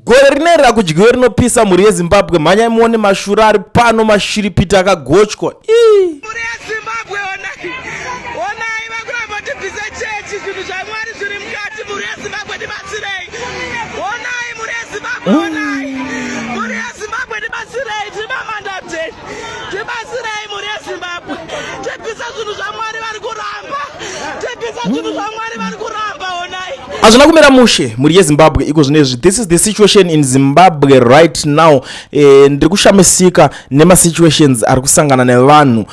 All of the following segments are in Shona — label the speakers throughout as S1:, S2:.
S1: Gore rineri rakudyiwe rinopisa mhuri yeZimbabwe mhanyai muone mashura ari pano mashiripiti akagochwa. Ii.
S2: Mhuri yeZimbabwe onai onai vakuramba tibvise chechi zvinhu zvaMwari zviri mukati mhuri yeZimbabwe tibatsirei onai mhuri yeZimbabwe onai mhuri yeZimbabwe tibatsirei tiri mamandate tibatsirei mhuri yeZimbabwe tibvise zvinhu zvaMwari vari kuramba tibvise zvinhu zvaMwari vari kuramba onai.
S1: Hazvina kumira mushe mhuri yeZimbabwe iko zvinezvi. This is the situation in Zimbabwe right now. Ndiri kushamisika nemasituations ari kusangana nevanhu,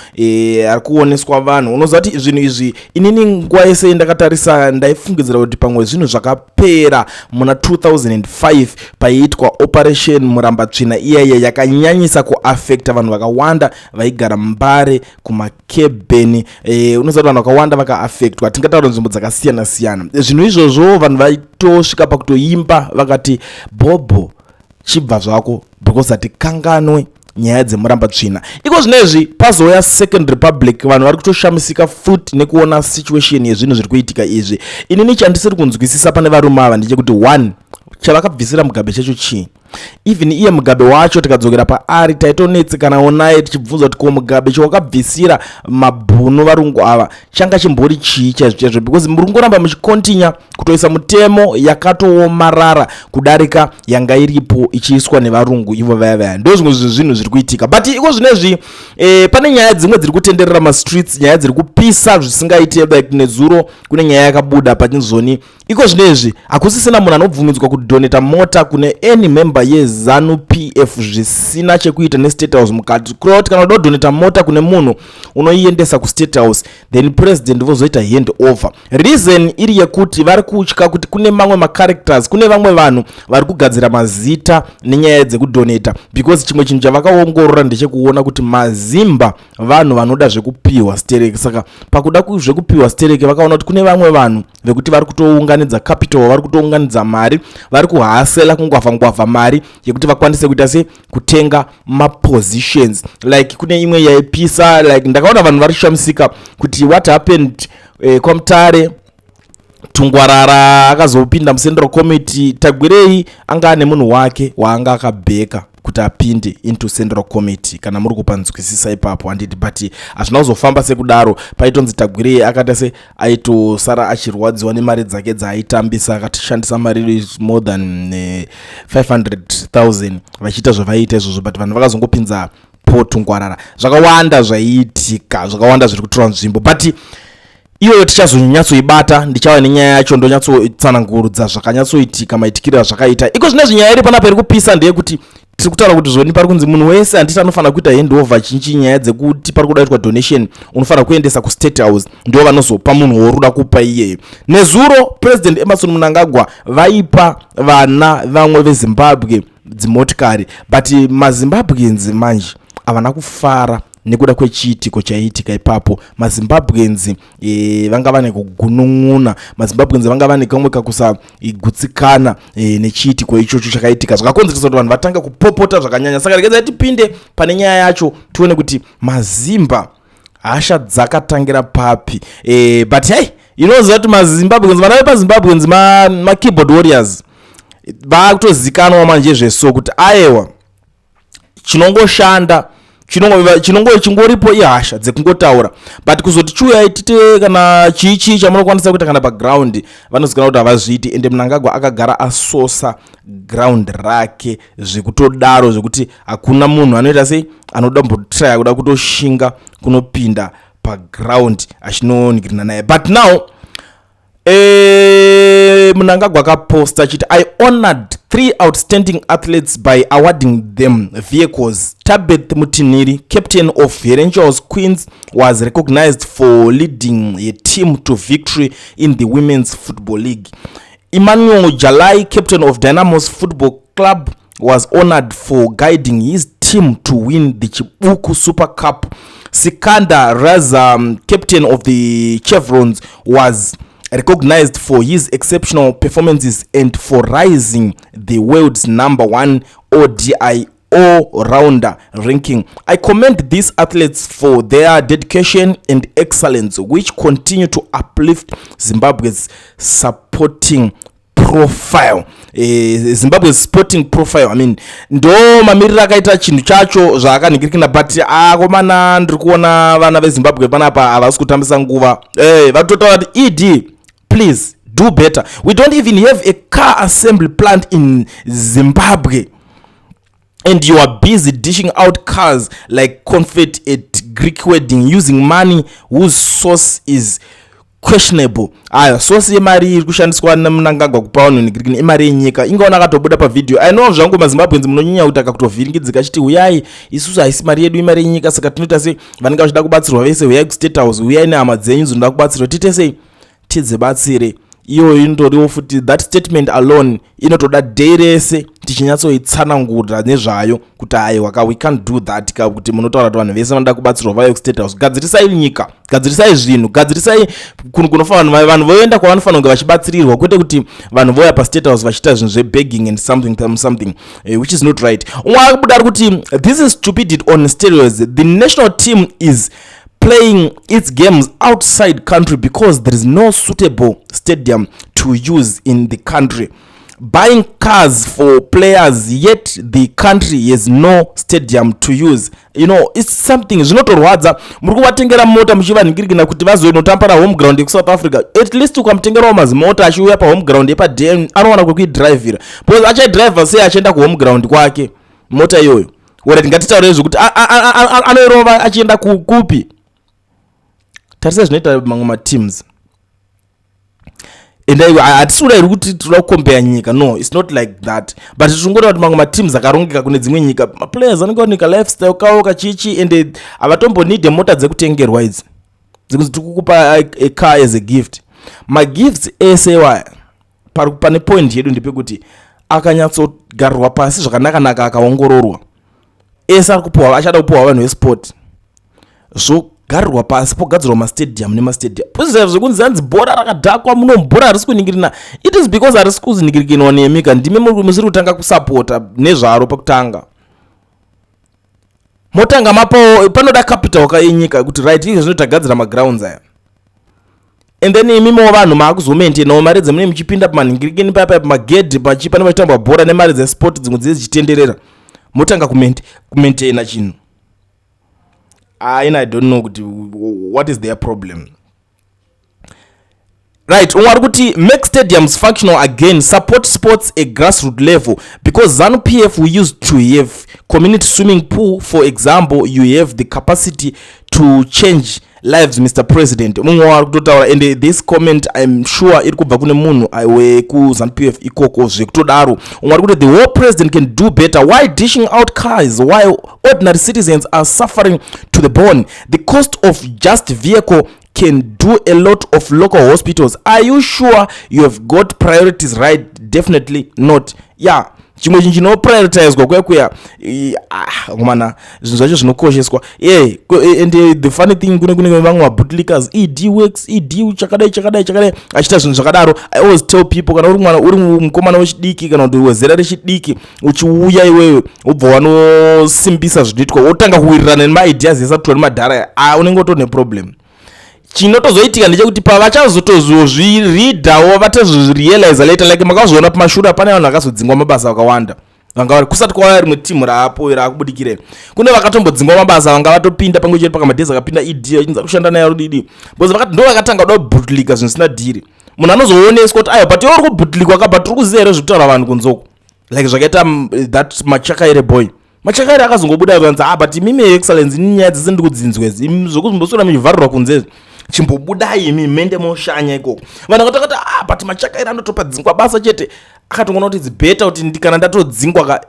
S1: ari kuoneswa vanhu. Unoziva kuti zvinhu izvi inini nguva yese ndakatarisa ndaifungidzira kuti pamwe zvinhu zvakapera muna 2005 paiitwa Operation Murambatsvina iyaiya yakanyanyisa kuafecta vanhu vakawanda vaigara Mbare kumakebheni. Unoziva kuti vanhu vakawanda vakaafectwa, tingataura nzvimbo dzakasiyana siyana. Zvinhu izvozvo vanhu vaitosvika pakutoimba vakati bhobho chibva zvako because hatikanganwe nyaya dzeMurambatsvina. Iko zvinezvi pazouya Second Republic, vanhu vari kutoshamisika futi nekuona situation yezvinhu zviri kuitika izvi. Inini chandisiri kunzwisisa pane varume ava ndechekuti one, chavakabvisira Mugabe chacho chii? Even iye Mugabe wacho tikadzokera paari taitonetsekanawo naye tichibvunza kuti ko Mugabe chawakabvisira mabhunu varungu ava changa chimbori chii chaizvo chaizvo, because muri kungoramba muchikontinya kutoisa mutemo yakatoomarara kudarika yanga iripo ichiiswa nevarungu ivo vaya vaya. Ndo zvimwe zvezvinhu zviri kuitika. But iko zvinezvi pane nyaya dzimwe dziri kutenderera mastreets, nyaya dziri kupisa zvisingaite. Like nezuro kune nyaya yakabuda pachinzoni iko zvinezvi hakusisina munhu anobvumidzwa kudoneta mota kune any member yeZANU PF zvisina chekuita neState House mukati. Kureva kuti kana uda kudoneta mota kune munhu, unoiendesa kuState House, then president vozoita hand over. Reason iri yekuti vari kutya kuti kune mamwe macharacters, kune vamwe vanhu vari kugadzira mazita nenyaya dzekudoneta, because chimwe chinhu chavakaongorora ndechekuona kuti mazimba vanhu vanoda zvekupiwa stereke. Saka pakuda zvekupiwa stereke vakaona kuti kune vamwe vanhu vekuti vari kutounganidza capital, vari kutounganidza mari, vari kuhasela kungwavha ngwavha mari yekuti vakwanise kuita se kutenga mapositions. Like kune imwe yaipisa, like ndakaona vanhu vari kushamisika kuti what happened kwaMutare. Tungwarara akazopinda muCentral Committee, Tagwirei anga ane munhu wake waanga akabheka kuti apinde into Central Committee, kana muri kupanzwisisa ipapo handiti? But hazvina kuzofamba sekudaro. Paitonzi Tagwirei akaita se aitosara achirwadziwa nemari dzake dzaaitambisa, akatishandisa mari more than 500,000 vachiita zvavaiita izvozvo, but vanhu vakazongopinza poTungwarara. Zvakawanda zvaiitika, zvakawanda zviri kutora nzvimbo, but iyoyo tichazonyatsoibata. Ndichava nenyaya yacho ndonyatsotsanangurudza zvakanyatsoitika, maitikiro azvakaita. Iko zvinezvi nyaya iri panapa iri kupisa ndeyekuti tiri kutaura kuti zvoni pari kunzi munhu wese handiti anofanira kuita handover chinchi. Nyaya dzekuti pari kuda kuitwa donation, unofanira kuendesa kuState House, ndo vanozopa munhu wori kuda kupa iyeyo. Nezuro President Emmerson Mnangagwa vaipa vana vamwe veZimbabwe dzimotikari, but maZimbabweans manje havana kufara nekuda kwechiitiko chaiitika ipapo. MaZimbabweans vanga vane kugunun'una, maZimbabweans vanga vane kamwe kakusagutsikana nechiitiko ichocho chakaitika, zvakakonzeresa kuti vanhu vatanga kupopota zvakanyanya. Saka regedzai tipinde pane nyaya yacho tione kuti mazimba hasha dzakatangira papi. But hey, inoziva kuti maZimbabweans, vana vepaZimbabweans, makeyboard warriors vakutozikanwa manje zveso kuti aewa chinongoshanda chinongoripo ihasha dzekungotaura, but kuzoti chiuyai tite kana chii chii chamunokwanisa kuita kana paground, vanozikanwa kuti havazviiti. Ende Mnangagwa akagara asosa ground rake zvekutodaro zvekuti hakuna munhu anoita sei anoda mbotraya kuda kutoshinga kunopinda paground achinonigirina naye. But now Mnangagwa akaposta achiti, "I honored three outstanding athletes by awarding them vehicles. Tabeth Mutinhiri, captain of Herentals Queens, was recognized for leading a team to victory in the Women's Football League. Emmanuel Jalai, captain of Dynamos Football Club, was honored for guiding his team to win the Chibuku Super Cup. Sikandar Raza, captain of the Chevrons, was recognized for his exceptional performances and for rising the world's number one ODI all-rounder ranking. I commend these athletes for their dedication and excellence, which continue to uplift Zimbabwe's sporting profile." Zimbabwe's sporting profile. I mean, ndo mamiriro akaita chinhu chacho zvaakanhingirikina. But akomana, ndiri kuona vana veZimbabwe panapa havasi kutambisa nguva. Vatotaura kuti, "ED, please do better. We don't even have a car assembly plant in Zimbabwe and you are busy dishing out cars like confetti at Greek wedding, using money whose source is questionable." Aya, source yemari iri kushandiswa naMnangagwa kupa vanhu nigirikini imari yenyika. Ingaona akatobuda pavhidhiyo. I know zvangu maZimbabweans munonyanya kuti akakutovhiringidzika achiti, "Uyai, isusu haisi mari yedu, imari yenyika." Saka tinoita sei? Vanenge vachida kubatsirwa vese, uyai kuState House, uyai nehama dzenyu dzinoda kubatsirwa, tiite sei? Tidzibatsire. Iyoyo inotoriwo futi, that statement alone inotoda day rese tichinyatsoitsanangura nezvayo kuti aiwa ka, we can't do that ka, kuti munotaura kuti vanhu vese vanoda kubatsirwa vauye kuState House. Gadzirisai nyika, gadzirisai zvinhu, gadzirisai kunhu kunofanira vanhu voenda kwavanofanira kunge vachibatsirirwa, kwete kuti vanhu vouya paState House vachiita zvinhu zvebegging and something something, which is not right. Umwe akubuda ari kuti, "This is stupidity on steroids. The national team is playing its games outside country because there is no suitable stadium to use in the country. Buying cars for players, yet the country has no stadium to use." It's something zvinotorwadza. Muri kuvatengera mota muchivanhingirikina kuti vazoinotamba nahome ground yekuSouth Africa. At least ukamutengerawo mazimota achiuya pahome ground yepadam, anowana kwekuidhiraivhira, because achaidhiraivha sei achienda kuhome ground kwake mota iyoyo? Alright, ngatitaurei zvekuti anoirova achienda kupi. Tarisai zvinoita mamwe mateams. And hatisi kuda iri kuti tinoda kukombeya nyika. No, it's not like that, but tichingoreva kuti mamwe mateams akarongeka kune dzimwe nyika, maplayers anenge vanika lifestyle kavo kachichi, and havatombonide mota dzekutengerwa idzi dzekuti tikukupa a car as a gift. Magifts ese waya, pane point yedu ndepekuti akanyatsogarirwa pasi zvakanaka-naka, akaongororwa, ese ari kupiwa, achada kupiwa vanhu vesport, zvogarirwa pasi, pogadzirwa mastadium nemastadium. Poziva zvekunzi hanzi bhora rakadhakwa muno, bhora harisi kuningirina, it is because harisi kuningirikinwa nemika. Ndime musiri kutanga kusapota nezvaro pakutanga. Motanga mapawo, panoda capital ka yenyika kuti right, izvo zvino tagadzira magrounds aya, and then imimiwo vanhu maakuzomaintainawo mari dzemunee muchipinda pamanhingirikini paya pamagedhi pane pachitambwa bhora nemari dzesport dzimwe dzee dzichitenderera, motanga kumaintaina chinhu. Aina, I don't know kuti what is their problem. Right, umwe ari kuti, "Make stadiums functional again. Support sports a grassroot level, because ZANU PF, we used to have community swimming pool, for example. You have the capacity to change lives, Mr President." Mumwe wari kutotaura, and this comment, I'm sure iri kubva kune munhu wekuZANU PF ikoko zvekutodaro. Umwe ari kuti, "The whole president can do better. Why dishing out cars while ordinary citizens are suffering to the bone? The cost of just vehicle can do a lot of local hospitals. Are you sure you have got priorities right? Definitely not." Yeah, chimwe chinhu chinoprioritizwa kuya kuya, ah, komana, zvinhu zvacho zvinokosheswa ye. And the funny thing, kune vamwe mabootlickers, "ED works, ED chakadai, chakadai, chakadai," achiita zvinhu zvakadaro. I always tell people, kana uri mwana, uri mukomana wechidiki kana kuti wezera rechidiki, uchiuya iwewe wobva wanosimbisa zvinoitwa, wotanga kuwirirana nemaideas esatuwa nemadhara, ah, unenge utori neproblem. Chinotozoitika ndechekuti pavachazotozozviridhawo, vatozozvirealiza later, like makazviona pamashure, pane vanhu vakazodzingwa mabasa vakawanda vanga vari kusati kwauya rimwe timu raapo raakubudikire. Kune vakatombodzingwa mabasa vanga vatopinda pamwe chete pakamadhezi akapinda ED, vachinzi kushanda naye rudidi, because vakati ndo vakatanga kuda kubootlicka zvinhu zvisina dhiri. Munhu anozooneswa kuti aiwa, but iwe uri kubootlickwa ka, but uri kuziva here zvekutaura vanhu kunzoko, like zvakaita that Machakaire boy. Machakaire akazongobuda kanzi, "Ah, but imimi, Excellence, ini nyaya dzese ndiri kudzinzwa idzi. Imi zvokumboswera muchivharirwa kunze, chimbobudai imi mende moshanya ikoko." Vanhu vakatakati, "Ah, but Machakaire anotopadzingwa basa chete." Akatongoona kuti it's better kuti kana ndatodzingwa ka,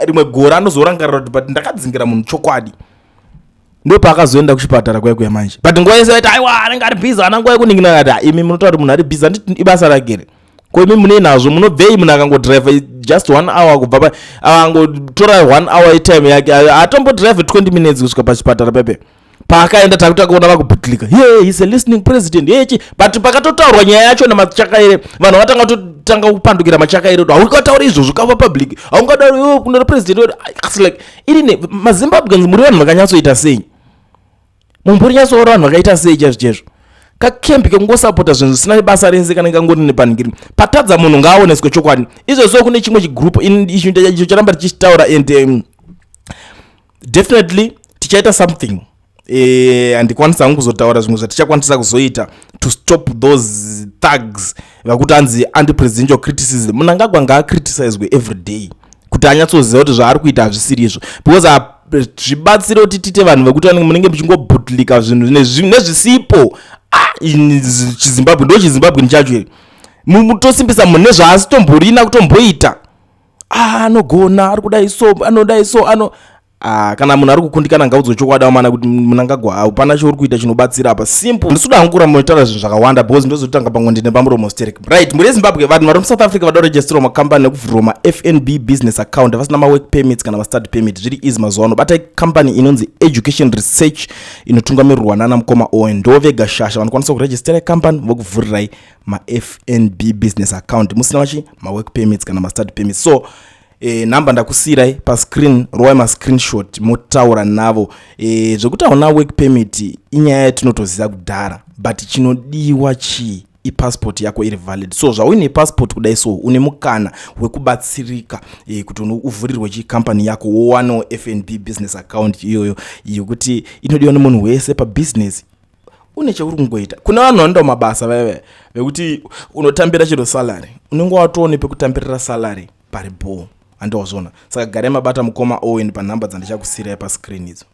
S1: rimwe gore anozorangarira kuti but ndakadzingira munhu chokwadi. Ndo paakazoenda kuchipatara kuya kuya manje. But nguva yese vaiti, "Aiwa, anenge ari busy, ana nguva yekuningina." Ati, "Ah, imi munotaura kuti munhu ari busy, handiti ibasa rake here? Ko imi munei nazvo? Munobvei?" Munhu akangodhiraivha just one hour kubva pa akangotora one hour yetime yake, hatombodhiraivhe 20 minutes kusvika pachipatara pepe. Paakaenda, takuti akaona vakubootlicka, "Ye, he's a listening president," yechi. But pakatotaurwa nyaya yacho naMachakaire, vanhu vatanga totanga kupandukira Machakaire kuti, "Haungatauri izvozvo kava public, haungadaro iwe kunora president wedu." Asi like irine maZimbabweans, muri vanhu vakanyatsoita sei? Mumbori nyatsoona vanhu vakaita sei chaizvo chaizvo? Kakembi kekungosapota zvinhu zvisina basa rese kanenge kangori nepanhingiri. Patadza munhu ngaaoneswe chokwadi. Izvozvo kune chimwe chigroup icho charamba tichitaura and definitely tichaita something. Handikwanisa hangu kuzotaura zvimwe zvatichakwanisa kuzoita to stop those thugs vakuti hanzi anti-presidential criticism. Mnangagwa ngaakriticizwe every day kuti anyatsoziva kuti zvaari kuita hazvisiri izvo, because zvibatsire kuti tiite vanhu vekuti munenge muchingobutlika zvinhu nezvisipo. Ah, chiZimbabwe ndo chiZimbabwe chacho here? Mutosimbisa munhu nezvaasitomborina kutomboita. Ah, anogona, ari kudai so, anodai so, ano. Ah, kana munhu ari kukundikana ngaudzwe chokwadi amana kuti Mnangagwa, hapana chauri kuita chinobatsira apa. Simple. Ndisuda hangu kuramba muchitaura zvinhu zvakawanda because ndozotanga pamwe ndine pamuromo sterek. Right, mhuri yeZimbabwe, vanhu vari muSouth Africa vada kuregisterwa makambani nekuvhurwa maFNB business account vasina mawork permits kana mastudy permit, zviri easy mazuva ano. Batai company inonzi Education Research inotungamirirwa nana mukoma Owen. Ndo vega shasha vanokwanisa kuregistera company vokuvhurirai maFNB business account musina machi mawork permits kana mastudy permits. So nhamba ndakusiyirai pascreen, rowai mascreenshot motaura navo. Zvekuti hauna work permit inyaya yatinotoziva kudhara, but chinodiwa chii? Ipassport yako iri valid. So zvauine passport kudai, so une mukana wekubatsirika kuti uvhurirwe chikampani yako, wowanawo FNB business account iyoyo yekuti inodiwa nemunhu wese pabusiness. Une chauri kungoita. Kune vanhu vanoenda mumabasa vaiva vekuti unotambira chero salary, unenge watoone pekutambirira salary pari bho, handiwazvona? Saka garai mabata mukoma Owen panhamba dzandichakusiyirai pascreen idzo.